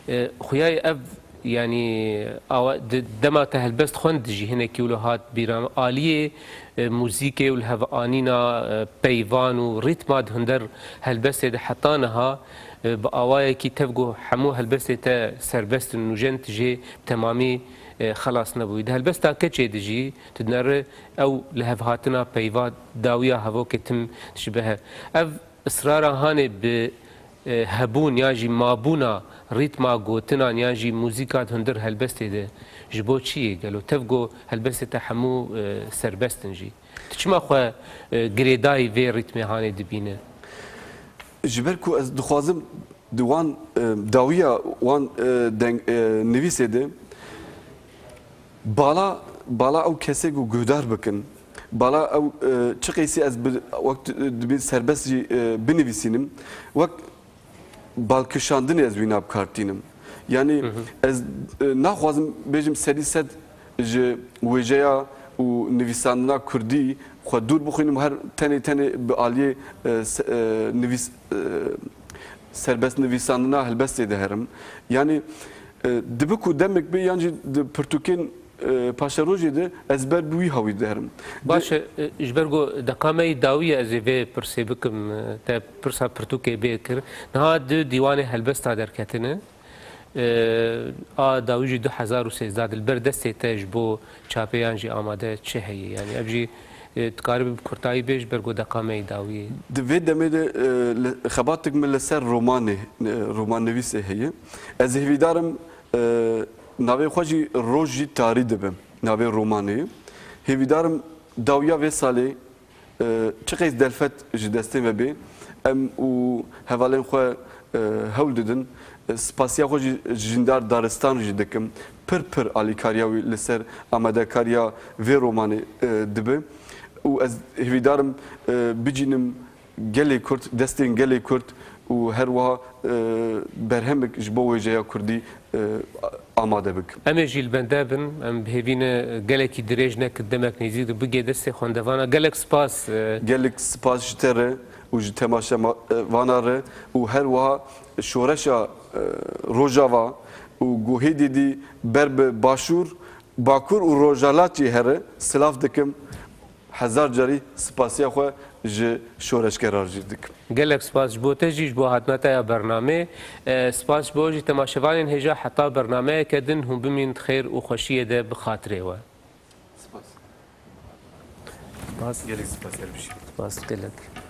E, xuyayê ev, yanî awa, di, dema te helbest xwend jî hinekî wilo hat bîra min. Aliyê, e, muzîkê û li hev anîna, e, peyvan û rîtma di hunder helbestê de heta niha, e, bi awayekî tev ku hemû helbestê te serbest in, nûjen, tu jê bi temamî, e, xelas nebûyî. Di helbesta keçê de jî tu dinere ew lihevhatina peyva dawiya hevokê tim diçibe hev. Ev israra hanê bi, e, hebûn ya jî mabûna rîtma gotinan ya jî muzîka di hundir helbestê de ji bo çi ye gelo? Tev ku helbestê te hemû, e, serbest in jî. Tu çima xwe, e, girêdayî vê rîtmê hanê dibîne? Ji ber ku ez dixwazim di wan, e, dawiya wan, e, deng, e, nivîsê de bala, bala ew kesê ku guhdar bikin, bala ew, e, çi qeysî ez bi, wek tu, e, dibî serbest jî, e, binivîsînim, wek balkişandinê ez wîna bi kar tînim. Yanî ez, e, naxwazim bêjim sedî sed ji wêjeya û nivîsandina kurdî xwe dûr bixwînim, her tenê tenê bi aliyê, e, se-, e, nivîs-, e, serbest nivîsandina helbestê de herim. Yanî, e, dibe ku demek bê yan jî di pirtûkên, e, paşerojê de ez ber bi wî hawî de herim. Di- Baş e, ji ber ku deqa me yî dawî ye, ez ê vê pirsê bikim, e, te pirsa pirtûkê bê kir. Niha du dîwanê helbesta derketine. E, a dawî jî du hezar û sêzdeh de li ber destê te ji bo çapê yan jî amade çi heye? Yanî ev jî, e, dikarî bi kurtayî bê ji ber ku deqa me yî dawî ye. Di vê demê de, e, li, xebatek min li ser romanê, e, romannivîsê heye. Ez hêvîdar im, e, navê xwe jî Roj jî Tarî dibe, navê romanê ye. Hêvîdar im dawiya vê salê, e, çi qeys derfet ji destê me bê, em û hevalên xwe, e, hewl didin. E, spasiya xwe jî ji Jîndar Daristan jî dikim. Pir pir alîkariya wî li ser amadekariya vê romanê, e, dibe. Û ez hêvîdar im, e, bicînim, Gelê Kurd, destên gelê Kurd û her wiha, e, berhemik ji bo wêjeya Kurdî, e, amade bik. Em ê jî li bende bin, em bi hêvî ne gelekî dirêj neke, demek nêzîk de bigê destê xwendevana. Gelek spas, e. Gelek spas ji te re û ji temaşevana re û her wiha şoreşa, e, Rojava û ku hêdî dî ber bi Başûr, Bakur û Rojhilat jî here, silav dikim. Hezar carî spasiya xwe ji şoreşgeran jî dikim. Gelek spas ji bo te jî, ji bo hatina te ya bernamê. E, spas ji bo jî temaşevanên hêja, heta bernameyeke din hûn bimîn di xêr û xweşiyê de bi xatirê we. Spas. Spas. Gelek spas, her bijî. Spas gelek.